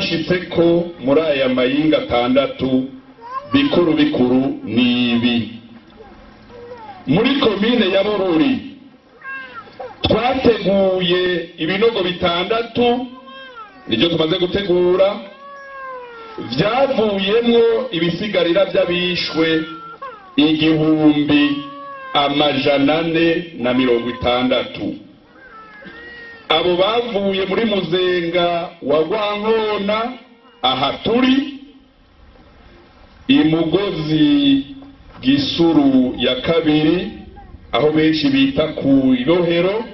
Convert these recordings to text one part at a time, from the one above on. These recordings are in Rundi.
Twashitse ko muri aya mayinga atandatu bikuru bikuru nibi. Muri komine ya Bururi twateguye ibinogo bitandatu, nibyo tumaze gutegura, vyavuyemwo ibisigarira vy'abishwe 1460. Abo bavuye muri Muzenga wa Rwankona aha turi, Imugozi Gisuru ya kabiri aho benshi bita ku Irohero,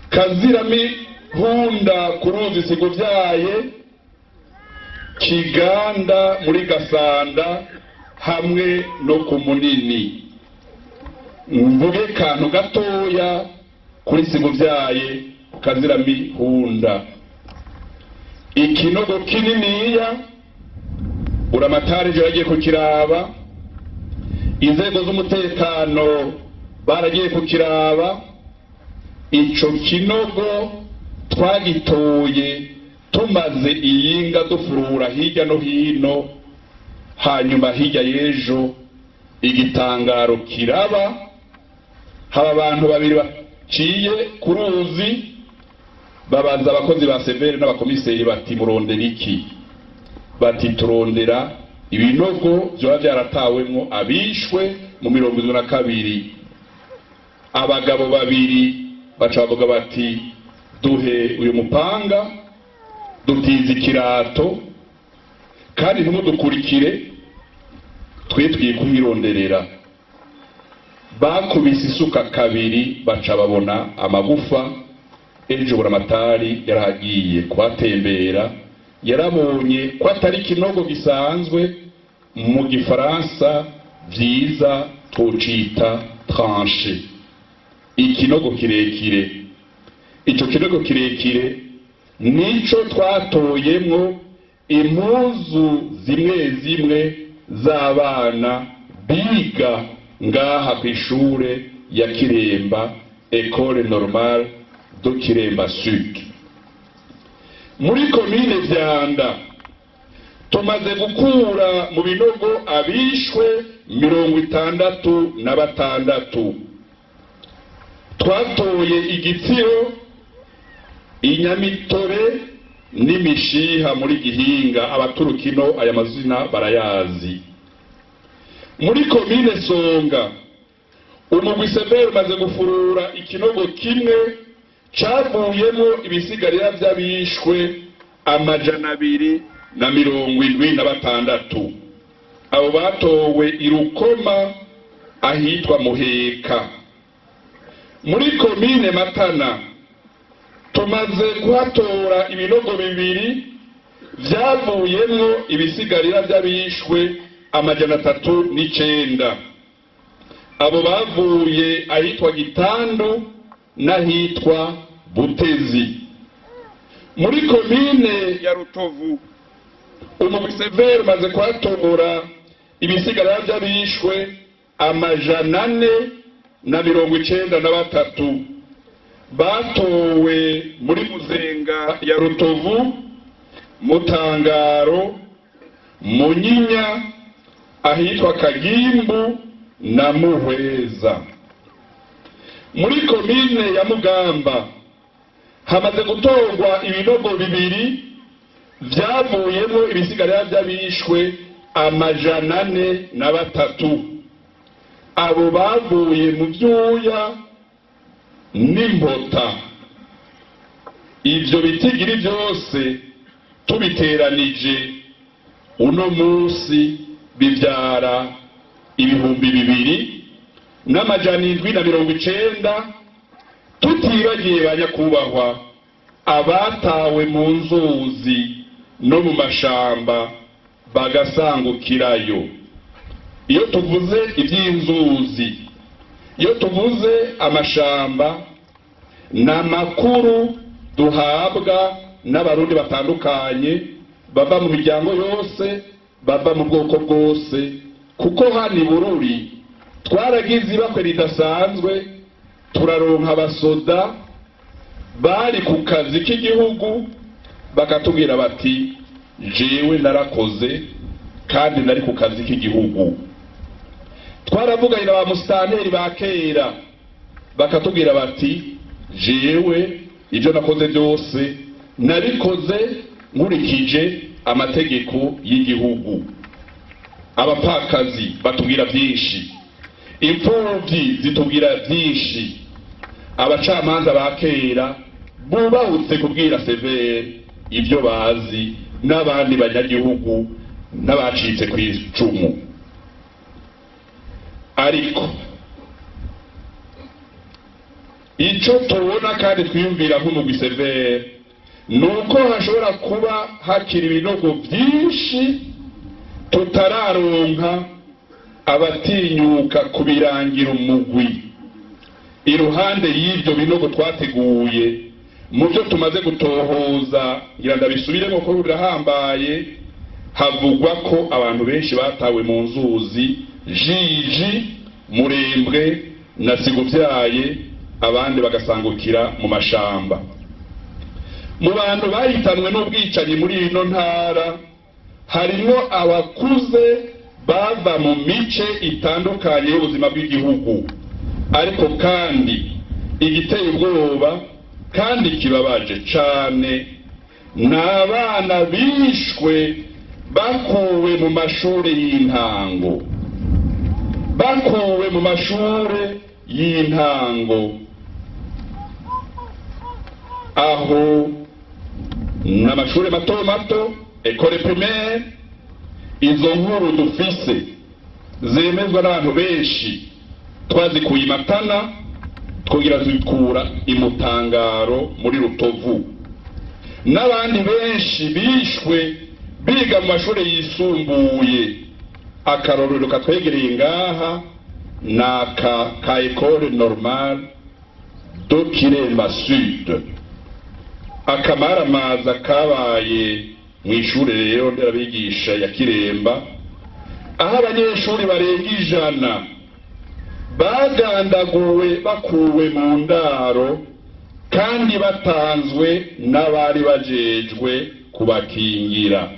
Kaziramihunda ku ruzi Siguvyaye, Kiganda muri Gasanda hamwe no ku Munini. Mvuge kantu gatoya kuri Siguvyaye, Kaziramihunda, ikinogo kininiya uramatari yagiye kukiraba, inzego z'umutekano baragiye kukiraba. Ico kinogo twagitoye tumaze iyinga dufurura hirya no hino, hanyuma hirya y'ejo igitangaro kiraba, haba abantu babiri baciye ku ruzi babaza abakozi ba severe n'abakomiseri bati murondera iki? Bati turondera ibinogo vyoba vyaratawemwo abishwe mu 72. Abagabo babiri baca bavuga bati duhe uyu mupanga, dutize ikirato kandi ntimudukurikire, twe twiye kuhironderera. Bakubise isuka kabiri baca babona amagufa. Ejo Buramatari yaragiye kuhatembera, yarabonye ko atari kinogo gisanzwe, mu gifaransa vyiza twocita tranche, ikinogo kirekire. Ico kinogo kirekire nico twatoyemwo impuzu zimwe zimwe z'abana biga ngaha kw'ishure ya Kiremba, Ecole Normale de Kiremba Sud. Muri komine Vyanda tumaze gukura mu binogo abishwe 66. Twatoye igitsiro, inyamitore n'imishiha muri Gihinga, abaturukino aya mazina barayazi. Muri komine Songa umugwi severe umaze gufurura ikinogo kimwe cavuyemo ibisigarira vy'abishwe 276. Abo batowe Irukoma ahitwa Muheka. Muri komine Matana tumaze kuhatora ibinogo bibiri vyavuyemwo ibisigarira vy'abishwe 309. Abo bavuye ahitwa Gitandu n'ahitwa Butezi. Muri komine ya Rutovu umugwi severe umaze kuhatora ibisigarira vy'abishwe 493. Batowe muri Muzenga ya Rutovu, Mutangaro, Munyinya ahitwa Kagimbu na Muhweza. Muri komine ya Mugamba hamaze gutorwa ibinogo bibiri vyavuyemo ibisigarira vy'abishwe 403. Abo bavuye mu vyuya n'impota. Ivyo bitigiri vyose tubiteranije uno munsi bivyara 2790, tutibagiye banyakubahwa abatawe mu nzuzi no mu mashamba bagasangukirayo. Iyo tuvuze iby'inzuzi, iyo tuvuze amashamba, n'amakuru duhabwa n'abarundi batandukanye bava mu miryango yose, bava mu bwoko bwose, kuko hano i Bururi twaragize ibakwe ridasanzwe, turaronka abasoda bari ku kazi k'igihugu bakatubwira bati jewe narakoze kandi nari ku kazi k'igihugu. Twaravuganye na ba musitanteri ba kera bakatubwira bati jewe ibyo nakoze byose nabikoze nkurikije amategeko y'igihugu. Abapfakazi batubwira byinshi, imfubyi zitubwira byinshi, abacamanza ba kera bubahutse kubwira severe ibyo bazi n'abandi banyagihugu n'abacitse ku icumu. Ariko icyo tubona kandi twiyumvira nk'umugwi severe nuko hashobora kuba hakiri ibinogo byinshi tutararonka abatinyuka kubirangira umugwi. Iruhande y'ibyo binogo twateguye mu byo tumaze gutohoza, ngira ndabisubiremo ko birahambaye, havugwa ko abantu benshi batawe mu nzuzi Jiji, Murembwe na Siguvyaye, abandi bagasangukira mu mashamba. Mu bantu bahitanwe n'ubwicanyi muri ino ntara harimo abakuze bava mu mice itandukanye y'ubuzima bw'igihugu, ariko kandi igiteye ubwoba kandi kibabaje cane n'abana bishwe bakuwe mu mashuri y'intango, bakuwe mu mashuri y'intango. Aho n'amashuri mato mato, école primaire, izo nkuru dufise zemezwa n'abantu benshi twazikuye i Matana, twongera tuzikura i Mutangaro muri Rutovu, n'abandi benshi bishwe biga mu mashuri yisumbuye. Akarorero katwegereye ngaha naka ka École Normale de Kiremba Sud. Akamaramaza kabaye mu ishure rero nderabigisha ya Kiremba, aho abanyeshuri barenga 100 bagandaguwe bakuwe mu ndaro kandi batanzwe n'abari bajejwe kubakingira.